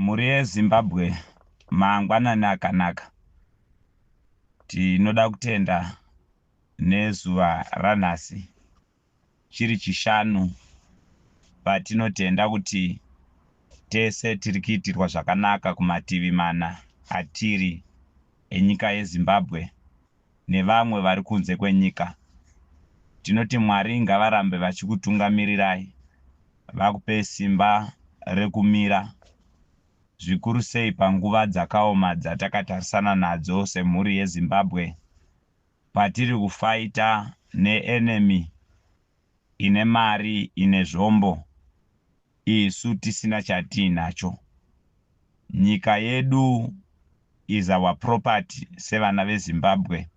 Mhuri yeZimbabwe, mangwanani akanaka. Tinoda kutenda nezuva ranhasi chiri chishanu patinotenda kuti tese tiri kuitirwa zvakanaka kumativi mana atiri enyika yeZimbabwe nevamwe vari kunze kwenyika. Tinoti Mwari ngavarambe vachikutungamirirai, vakupe simba rekumira zvikuru sei panguva dzakaoma dzatakatarisana nadzo semhuri yeZimbabwe patiri kufaita neenemy ine mari ine zvombo isu tisina chatiinacho. Nyika yedu is our property sevana veZimbabwe.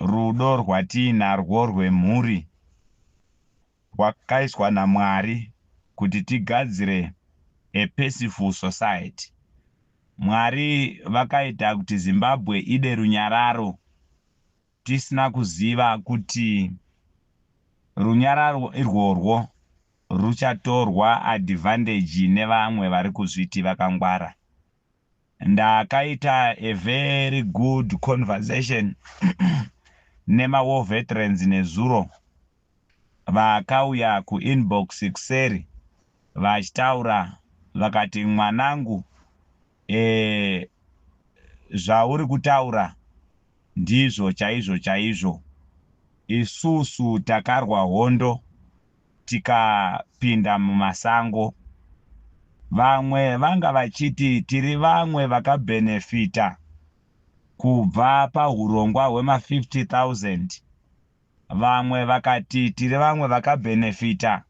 Rudo rwatiinarwo rwemhuri rwakaiswa naMwari kuti tigadzire a peaceful society. Mwari vakaita kuti Zimbabwe ide runyararo tisina kuziva kuti runyararo irworwo ruchatorwa advantage nevamwe vari kuzviti vakangwara. Ndakaita a very good conversation nemawar veterans nezuro vakauya kuinbox kuseri vachitaura vakati, "Mwanangu, zvauri kutaura ndizvo chaizvo chaizvo. Isusu takarwa hondo tikapinda mumasango. Vamwe vanga vachiti tiri vamwe vakabhenefita kubva pahurongwa hwema50 000. Vamwe vakati tiri vamwe vakabhenefita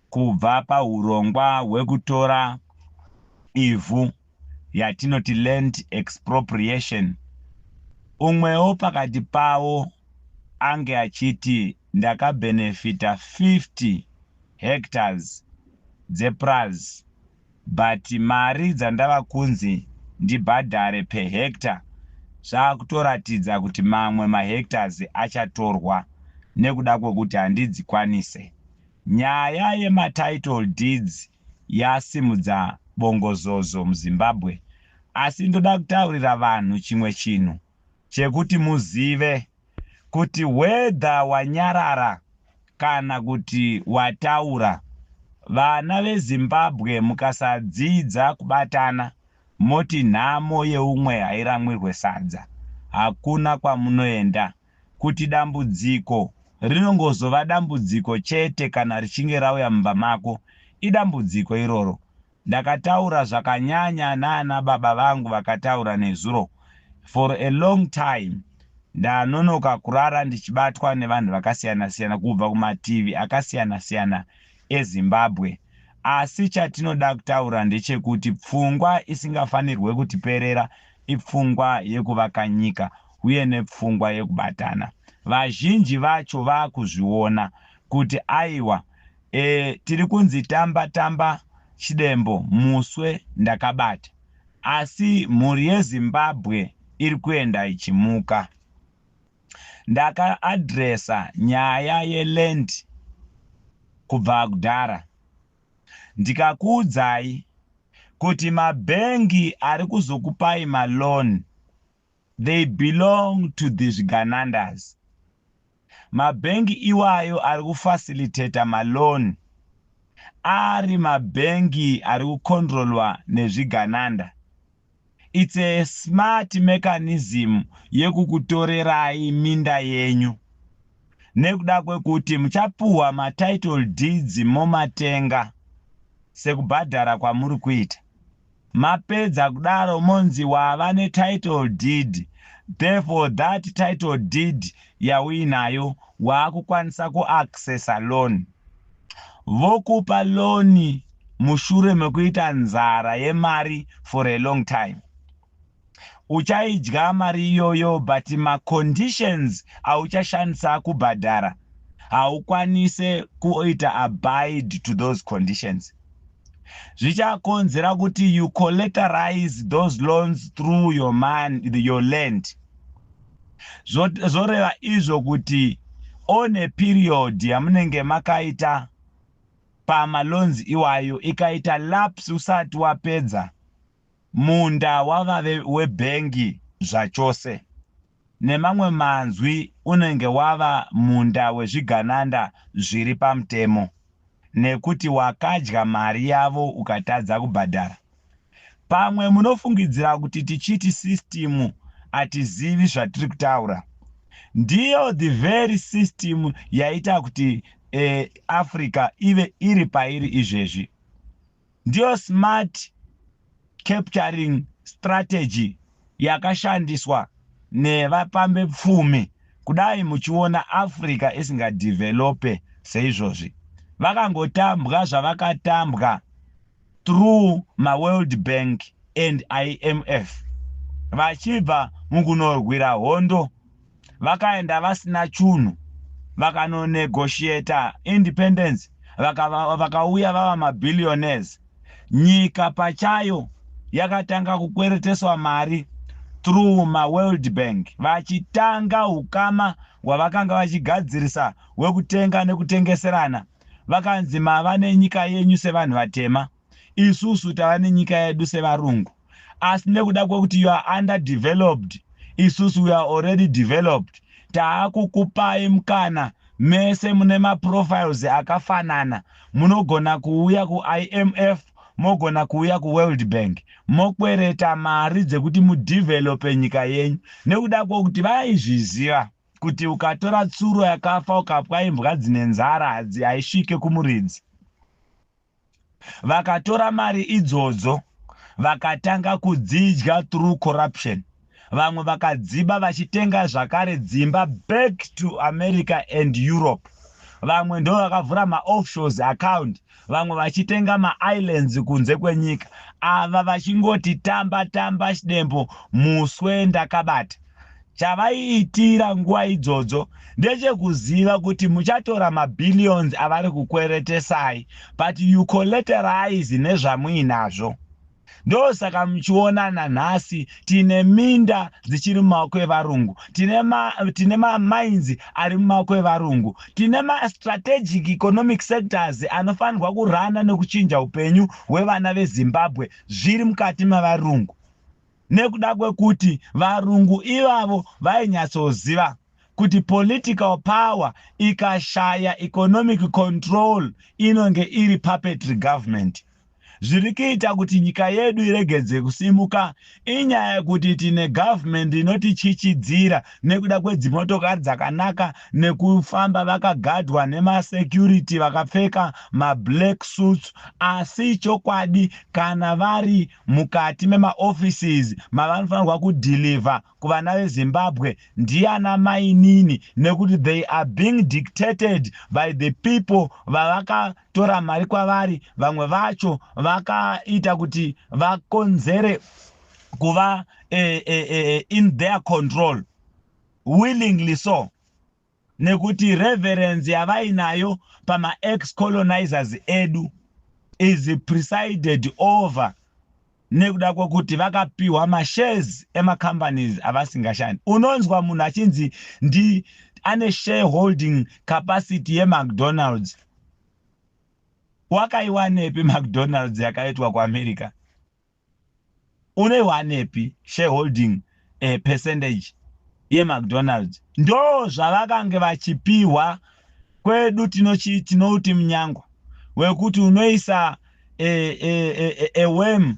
kubva pahurongwa hwekutora ivhu yatinoti land expropriation." Umwewo pakati pavo ange achiti, "Ndakabhenefita 50 hectares dzepurazi, but mari dzandava kunzi ndibhadhare per hectare zvaakutoratidza kuti mamwe mahectares achatorwa nekuda kwekuti handidzikwanise." Nyaya yematitle deeds yasimudza bongozozo muZimbabwe, asi ndoda kutaurira vanhu chimwe chinhu chekuti muzive kuti whether wanyarara kana kuti wataura, vana veZimbabwe, mukasadzidza kubatana, moti nhamo yeumwe hairamwirwe sadza, hakuna kwamunoenda. Kuti dambudziko rinongozova dambudziko chete kana richinge rauya mumba mako, idambudziko iroro. Ndakataura zvakanyanya naana baba vangu vakataura nezuro. For a long time ndanonoka kurara ndichibatwa nevanhu vakasiyana-siyana kubva kumativi akasiyana-siyana eZimbabwe, asi chatinoda kutaura ndechekuti pfungwa isingafanirwe kutiperera ipfungwa yekuvaka nyika uye nepfungwa yekubatana. Vazhinji vacho vaakuzviona kuti aiwa, tiri kunzi tamba tamba chidembo muswe ndakabata, asi mhuri yeZimbabwe iri kuenda ichimuka. Ndakaadhiresa nyaya yeland kubva kudhara, ndikakuudzai kuti mabhengi ari kuzokupai maloan, they belong to the zviganandas. Mabhengi iwayo ari kufacilitata maloan ari mabhengi ari kukontrolwa nezvigananda. It's a smart mechanism yekukutorerai minda yenyu nekuda kwekuti muchapuhwa matitle deeds, momatenga sekubhadhara kwamuri kuita. Mapedza kudaro, monzi wava netitle deed. Therefore that title deed yauinayo, waakukwanisa kuaccessa loan. Vokupa loan mushure mekuita nzara yemari for a long time. Uchaidya mari iyoyo, but maconditions auchashandisa kubhadhara haukwanise kuita abide to those conditions. Zvichakonzera kuti you collateralize those loans through your man, your land. Zvoreva izvo kuti on a period yamunenge makaita pamaloans iwayo, ikaita lapse usati wapedza. Munda wava webhengi zvachose. Nemamwe manzwi unenge wava munda wezvigananda zviri pamutemo nekuti wakadya mari yavo ukatadza kubhadhara. Pamwe munofungidzira kuti tichiti system hatizivi zvatiri kutaura. Ndiyo the very system yaita kuti Africa ive iri pairi izvezvi. Ndiyo smart capturing strategy yakashandiswa nevapambepfumi kudai muchiona Africa isingadevelope seizvozvi. Vakangotambwa zvavakatambwa through maWorld Bank and IMF vachibva mukunorwira hondo vakaenda vasina chunhu vakanonegotiata independence vakauya vava mabillionaires. Nyika pachayo yakatanga kukwereteswa mari through maWorld Bank vachitanga ukama hwavakanga vachigadzirisa hwekutenga nekutengeserana. Vakanzi mava nenyika yenyu sevanhu vatema, isusu tava nenyika yedu sevarungu. Asi nekuda kwekuti you are underdeveloped, isusu we are already developed, taakukupai mukana mese mune maprofiles akafanana. Munogona kuuya kuIMF, mogona kuuya kuWorld Bank, mokwereta mari dzekuti mudevelope nyika yenyu. Nekuda kwokuti vaizviziva kuti ukatora tsuro yakafa ukapwa imbwa dzine nzara haisvike kumuridzi. Vakatora mari idzodzo vakatanga kudzidya through corruption. Vamwe vakadziba vachitenga zvakare dzimba back to America and Europe. Vamwe ndo vakavhura maoffshores account, vamwe vachitenga maislands kunze kwenyika. Ava vachingoti tamba tamba chidembo muswe ndakabata. Chavaiitira nguva idzodzo ndechekuziva kuti muchatora mabillions avari kukweretesai, but you collateralize nezvamuinazvo. Ndosaka muchiona nanhasi tine minda dzichiri mumaoko evarungu, tine mamines ari mumaoko evarungu, tine mastrategic economic sectors anofanirwa kurana nekuchinja upenyu hwevana veZimbabwe zviri mukati mavarungu. Nekuda kwekuti varungu ivavo vainyatsoziva kuti political power ikashaya economic control inonge iri puppetry government. Zviri kuita kuti nyika yedu iregedze kusimuka inyaya yekuti tine government inotichichidzira nekuda kwedzimotokari dzakanaka nekufamba vakagadwa nemasecurity vakapfeka mablack suits, asi chokwadi kana vari mukati memaoffices mavanofanirwa kudeliver kuvana veZimbabwe ndiana mainini, nekuti they are being dictated by the people vavakatora mari kwavari. Vamwe vacho vakaita kuti vakonzere kuva in their control willingly so, nekuti reverence yavainayo pama-ex colonizers edu is presided over nekuda kwekuti vakapiwa mashares emacompanies avasingashandi. Unonzwa munhu achinzi ndi ane shareholding capacity yeMcDonald's. Wakaiwanepi McDonald's yakaitwa kuAmerica? Unoiwanepi shareholding percentage yeMcDonald's? Ndo zvavakange vachipiwa kwedu. Tinouti munyangwa wekuti unoisa worm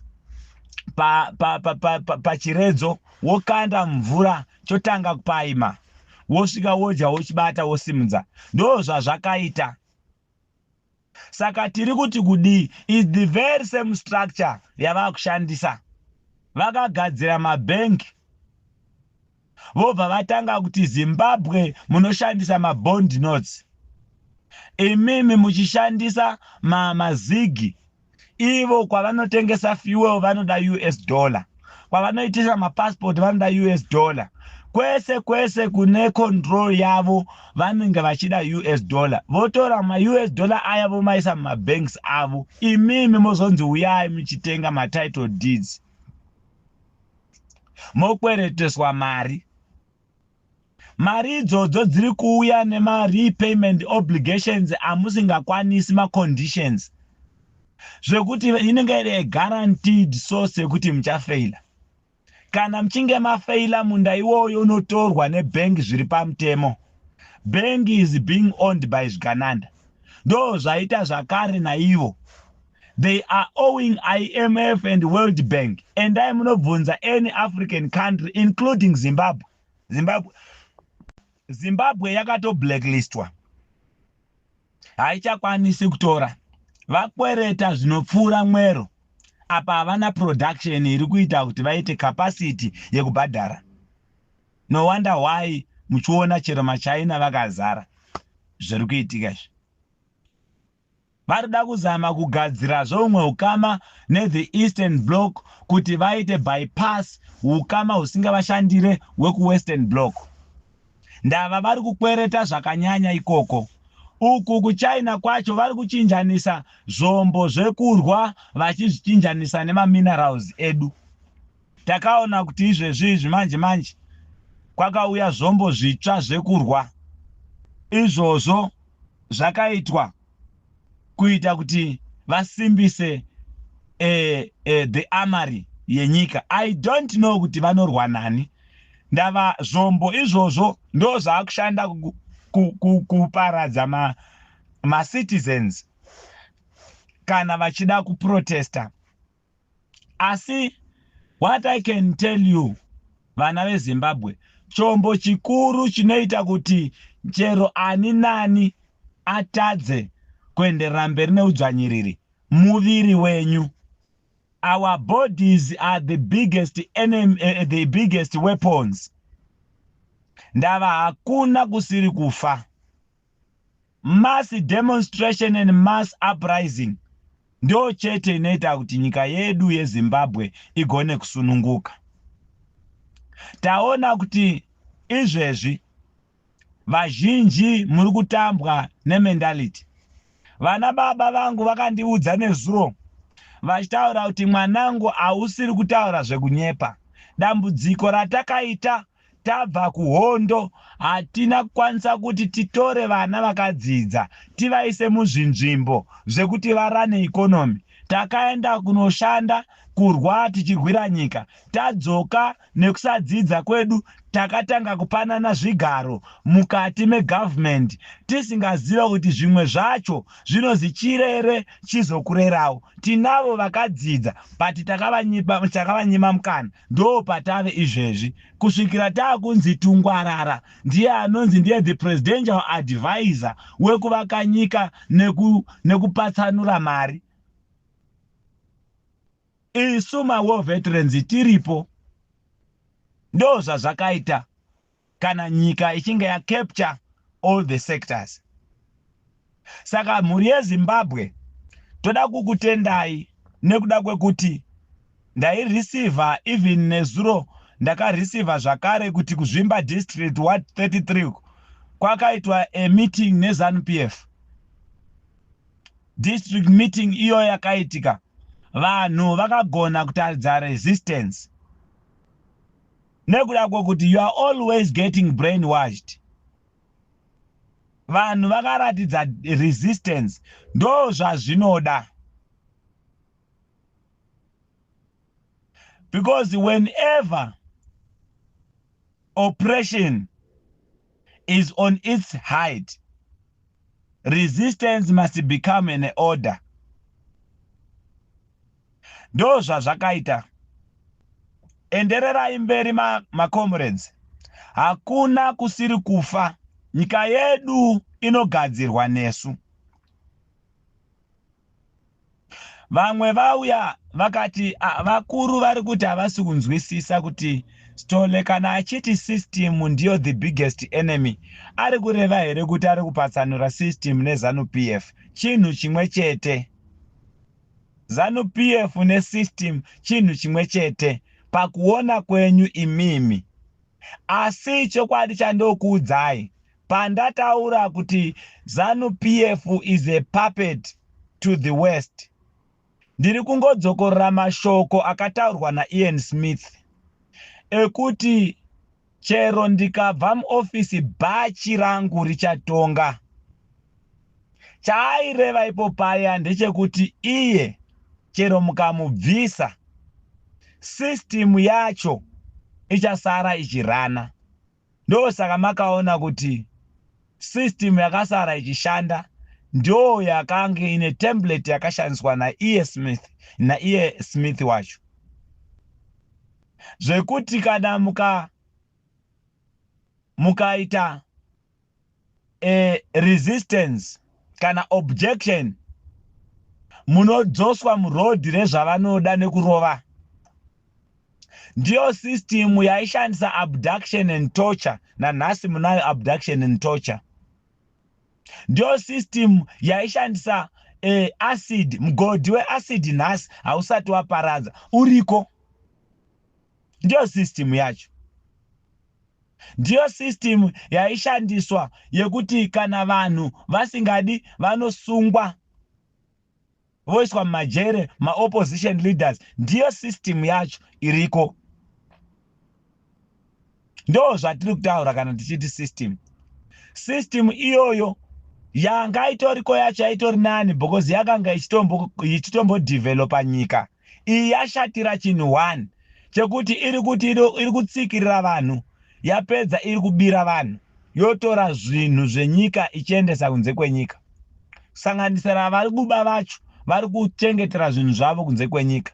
pachiredzo, wokanda mvura, chotanga kupaima, wosvika wodya, wochibata, wosimudza. Ndo zvazvakaita. Saka tiri kuti kudii? Is the very same structure yavakushandisa. Vakagadzira mabhengi, vobva vatanga kuti Zimbabwe munoshandisa mabond notes, imimi muchishandisa mazigi. Ivo kwavanotengesa fuel vanoda US dollar, kwavanoitisa mapassport vanoda US dollar, kwese kwese kune control yavo vanenge vachida US dollar. Votora maUS dollar aya vomaisa mumabanks avo, imimi mozonzi uyai muchitenga matitle deeds, mokwereteswa mari. Mari idzodzo dziri kuuya nemarepayment obligations amusingakwanisi, maconditions. Zvekuti inenge iri a guaranteed source yekuti muchafeila. Kana muchinge mafeila, munda iwoyo unotorwa nebhengi zviri pamutemo. Bank is being owned by zvigananda. Ndo zvaita zvakare naivo. They are owing IMF and World Bank. Endai munobvunza any African country, including Zimbabwe. Zimbabwe yakatoblacklistwa, haichakwanisi kutora. Vakwereta zvinopfuura mwero. Apa havana production iri kuita kuti vaite capacity yekubhadhara. No wonder why muchiona chero maChina vakazara. Zviri kuitika izvi, vari kuda kuzama kugadzirazve umwe ukama nethe Eastern Bloc kuti vaite bypass ukama husingavashandire hwekuWestern Bloc. Ndava vari kukwereta zvakanyanya ikoko. Uku kuChina kwacho vari kuchinjanisa zvombo zvekurwa, vachizvichinjanisa nemaminerals edu. Takaona kuti izvezvi izvi manje manje kwakauya zvombo zvitsva zvekurwa. Izvozvo zvakaitwa kuita kuti vasimbise the armory yenyika. I don't know kuti vanorwa nani. Ndava zvombo izvozvo ndo zvaakushanda kuparadza macitizens kana vachida kuprotesta. Asi what I can tell you, vana veZimbabwe, chombo chikuru chinoita kuti chero ani nani atadze kuenderera mberi neudzvanyiriri muviri wenyu. Our bodies are the biggest enemy, the biggest weapons. Ndava hakuna kusiri kufa. Mass demonstration and mass uprising ndo chete inoita kuti nyika yedu yeZimbabwe igone kusununguka. Taona kuti izvezvi vazhinji muri kutambwa nementality. Vana baba vangu vakandiudza nezuro vachitaura kuti, "Mwanangu, hausiri kutaura zvekunyepa. Dambudziko ratakaita tabva kuhondo, hatina kukwanisa kuti titore vana vakadzidza tivaise muzvinzvimbo zvekuti varane economy. Takaenda kunoshanda kurwa tichirwira nyika. Tadzoka, nekusadzidza kwedu takatanga kupanana zvigaro mukati megavhumendi, tisingaziva kuti zvimwe zvacho zvinozi chirere chizokurerawo. Tinavo vakadzidza, but takavanyima mukana. Ndo patave izvezvi, kusvikira taakunzi Tungwarara ndiye anonzi ndiye the presidential advisor wekuvaka nyika nekupatsanura mari. Isu mawar veterans tiripo." Ndo zvazvakaita kana nyika ichinge yacapture all the sectors. Saka mhuri yeZimbabwe, toda kukutendai nekuda kwekuti ndaireceiva, even nezuro ndakareceiva zvakare kuti kuZvimba District, Ward 33, kwakaitwa a meeting neZANU PF. District meeting iyo yakaitika, vanhu vakagona kutaridza resistance nekuda kwekuti you are always getting brainwashed. Vanhu vakaratidza resistance. Ndo zvazvinoda, because whenever oppression is on its height, resistance must become an order. Ndo zvazvakaita. Endererai mberi, macomrades. Hakuna kusiri kufa. Nyika yedu inogadzirwa nesu. Vamwe vauya vakati vakuru vari kuti havasi kunzwisisa kuti Stole kana achiti system ndiyo the biggest enemy, ari kureva here kuti ari kupatsanura system neZANU PF? Chinhu chimwe chete. ZANU PF nesystem chinhu chimwe chete pakuona kwenyu imimi. Asi chokwadi chandokuudzai, pandataura kuti ZANU PF is a puppet to the West, ndiri kungodzokorora mashoko akataurwa naIan Smith ekuti chero ndikabva muofisi, bhachi rangu richatonga. Chaaireva ipo paya ndechekuti iye chero mukamubvisa, system yacho ichasara ichirana. Ndosaka makaona kuti system yakasara ichishanda ndo yakange ine template yakashandiswa naiye Smith, naiye Smith wacho, zvekuti kana mukaita resistance kana objection, munodzoswa murodhi rezvavanoda nekurova. Ndiyo system yaishandisa abduction and torture. Nanhasi munayo abduction and torture. Ndiyo system yaishandisa acid, mugodhi weacid. Nhasi hausati waparadza, uriko. Ndiyo system yacho, ndiyo system yaishandiswa yekuti kana vanhu vasingadi, vanosungwa voiswa mumajere, maopposition leaders. Ndiyo system yacho iriko. Ndo zvatiri kutaura kana tichiti system. System iyoyo yanga itoriko yacho yaitori nani because yakanga ichitombodhivhelopa nyika. Iyi yashatira chinhu 1 chekuti iri kuti iri kutsikirira vanhu, yapedza iri kubira vanhu, yotora zvinhu zvenyika ichiendesa kunze kwenyika. Kusanganisira vari kuba vacho vari kuchengetera zvinhu zvavo kunze kwenyika.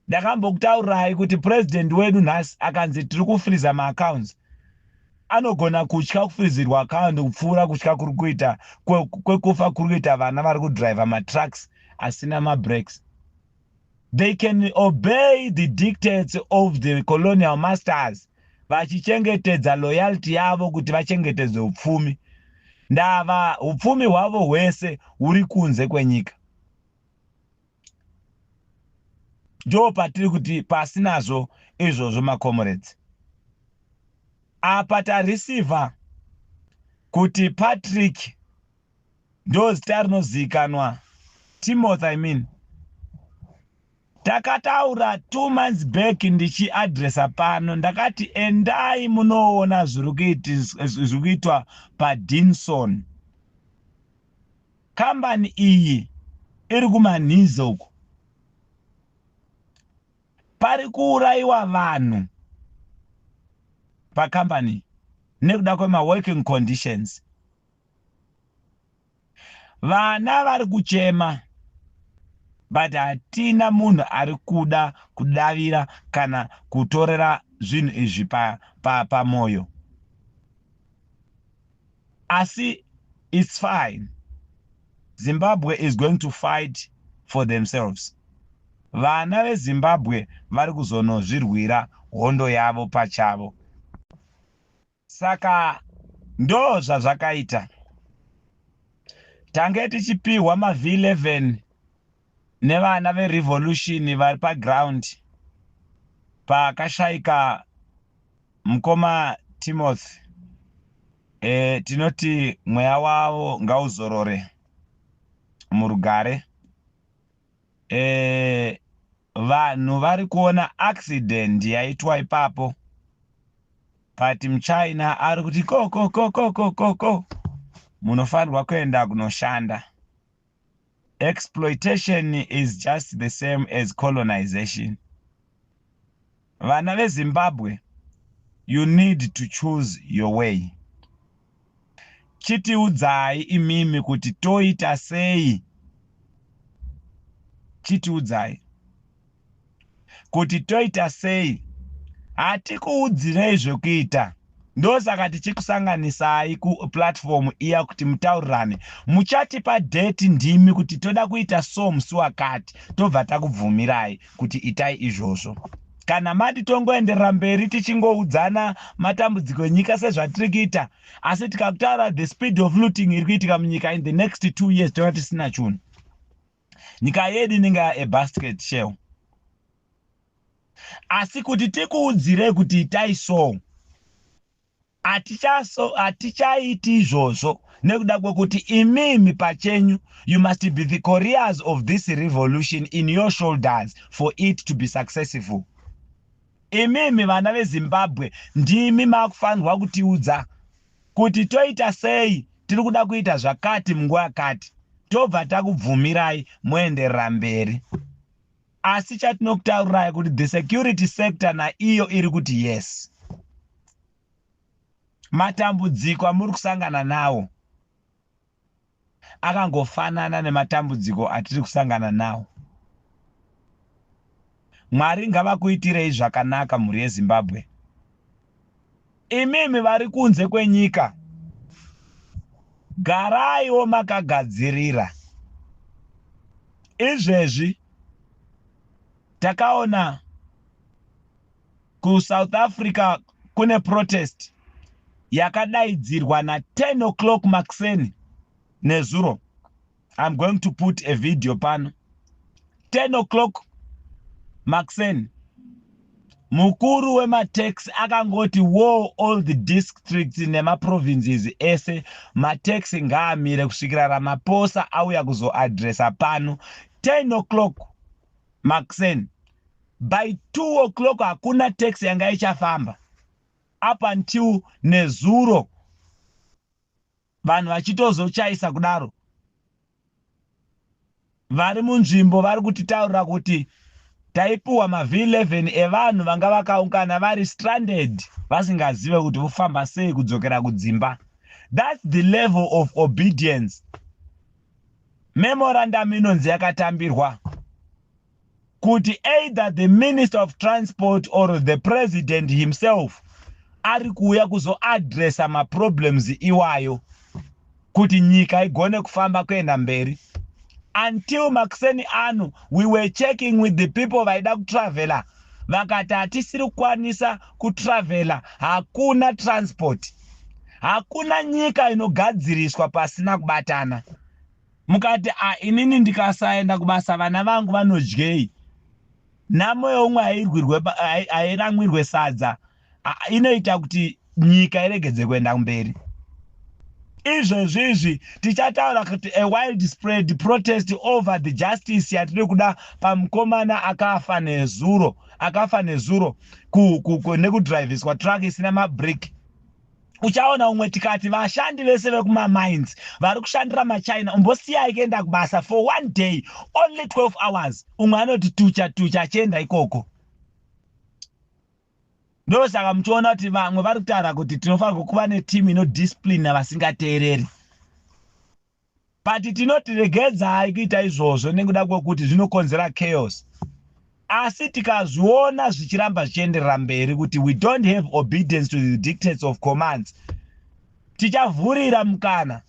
Ndakambokutaurirai kuti purezidendi wedu nhasi akanzi tiri kufriza maaccounts, anogona kutya kufrizirwa account kupfuura kutya kuri kuita kwekufa kuri kuita vana vari kudhiraivha matrucks asina mabreaks. They can obey the dictates of the colonial masters vachichengetedza loyalty yavo kuti vachengetedze upfumi, ndava upfumi hwavo hwese huri kunze kwenyika. Ndo patiri kuti pasinazvo izvozvo, macomrades. Apa tareceiva kuti Patrick, ndo zita rinozivikanwa, Timothy, I mean, takataura 2 months back ndichiadresa pano, ndakati endai munoona zviri kuitwa paDinson. Kambani iyi iri kuManhize uko, pari kuurayiwa vanhu pakambani nekuda kwemaworking conditions. Vana vari kuchema, but hatina munhu ari kuda kudavira kana kutorera zvinhu izvi pamwoyo pa, pa asi it's fine. Zimbabwe is going to fight for themselves. Vana veZimbabwe vari kuzonozvirwira hondo yavo pachavo. Saka ndo zvazvakaita. Tange tichipiwa maV11 nevana verevolution vari paground pakashayika mukoma Timothy. Tinoti mweya wavo ngauzorore murugare. Vanhu vari kuona accident yaitwa ipapo, but muchina ari kuti ko ko ko ko ko ko ko, munofanirwa kuenda kunoshanda. Exploitation is just the same as colonization. Vana veZimbabwe, you need to choose your way. Chitiudzai imimi kuti toita sei. Chitiudzai kuti toita sei. Hatikuudzirei zvekuita, ndosaka tichikusanganisai kuplatform iya kuti mutaurirane. Muchatipa date ndimi kuti toda kuita so musi wakati, tobva takubvumirai kuti itai izvozvo. Kana mati tongoenderera mberi tichingoudzana matambudziko enyika sezvatiri kuita, asi tikakutaura the speed of looting iri kuitika munyika, in the next 2 years tova tisina chunhu. Nyika yedu inenge abasket shell. Asi kuti tikuudzirei kuti itai so, hatichaiti izvozvo nekuda kwekuti imimi pachenyu, you must be the couriers of this revolution in your shoulders for it to be successful. Imimi vana veZimbabwe ndimi makufanirwa kutiudza kuti toita sei. Tiri kuda kuita zvakati munguva yakati, tobva takubvumirai moenderera mberi. Asi chatinokutaurirai kuti the security sector naiyo iri kuti yes. Matambudziko amuri kusangana nawo akangofanana nematambudziko atiri kusangana nawo. Mwari ngavakuitirei zvakanaka, mhuri yeZimbabwe. Imimi vari kunze kwenyika, garaiwo makagadzirira. Izvezvi takaona kuSouth Africa kune protest yakadaidzirwa na10 o'clock makuseni nezuro. I'm going to put a video pano. 10 o'clock makuseni, mukuru wemataxi akangoti wo all the districts nemaprovinces ese, mataxi ngaamire kusvikira Ramaphosa auya kuzoaddressa pano. 10 o'clock makuseni, by 2 o'clock hakuna taxi yanga ichafamba, up until nezuro vanhu vachitozochaisa kudaro. Vari munzvimbo vari kutitaurira kuti taipiwa maV11 evanhu vanga vakaungana vari stranded, vasingazive kuti vofamba sei kudzokera kudzimba. That's the level of obedience. Memorandum inonzi yakatambirwa kuti either the Minister of Transport or the President himself ari kuuya kuzoaddressa maproblems iwayo kuti nyika igone kufamba kuenda mberi. Until makuseni ano we were checking with the people vaida kutravela, vakati hatisiri kukwanisa kutravela, hakuna transport. Hakuna nyika inogadziriswa pasina kubatana. Mukati a inini ndikasaenda kubasa, vana vangu vanodyei? Nhamo yeumwe hairamwirwe sadza. Inoita kuti nyika iregedze kuenda kumberi. Izvezvi izvi tichataura kuti a widespread protest over the justice yatiri kuda pamukomana akafa nezuro nekudhiraivhiswa truck isina mabrake. Uchaona umwe tikati vashandi vese vekumamines vari kushandira maChina, umbosiyai kuenda kubasa for one day, only 12 hours. Umwe anoti tucha tucha achienda ikoko. Ndosaka muchiona kuti vamwe vari kutaura kuti tinofanirwa kuva netimu inodisciplina vasingateereri, but tinoti regedzai kuita izvozvo nekuda kwekuti zvinokonzera chaos. Asi tikazviona zvichiramba zvichienderera mberi kuti we don't have obedience to the dictates of commands, tichavhurira mukana.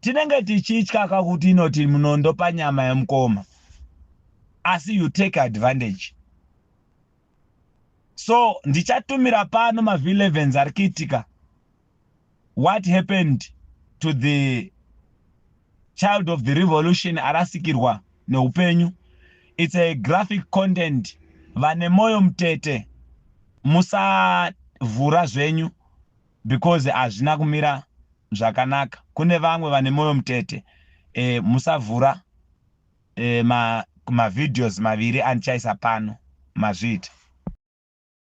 Tinenge tichitya kakuti inoti munondo panyama yemukoma, asi you take advantage. So ndichatumira pano maV11s ari kuitika, what happened to the child of the revolution arasikirwa neupenyu. It's a graphic content. Vane mwoyo mutete, musavhura zvenyu because hazvina kumira zvakanaka. Kune vamwe vane mwoyo mutete, musavhura mavideos maviri andichaisa pano. Mazviita.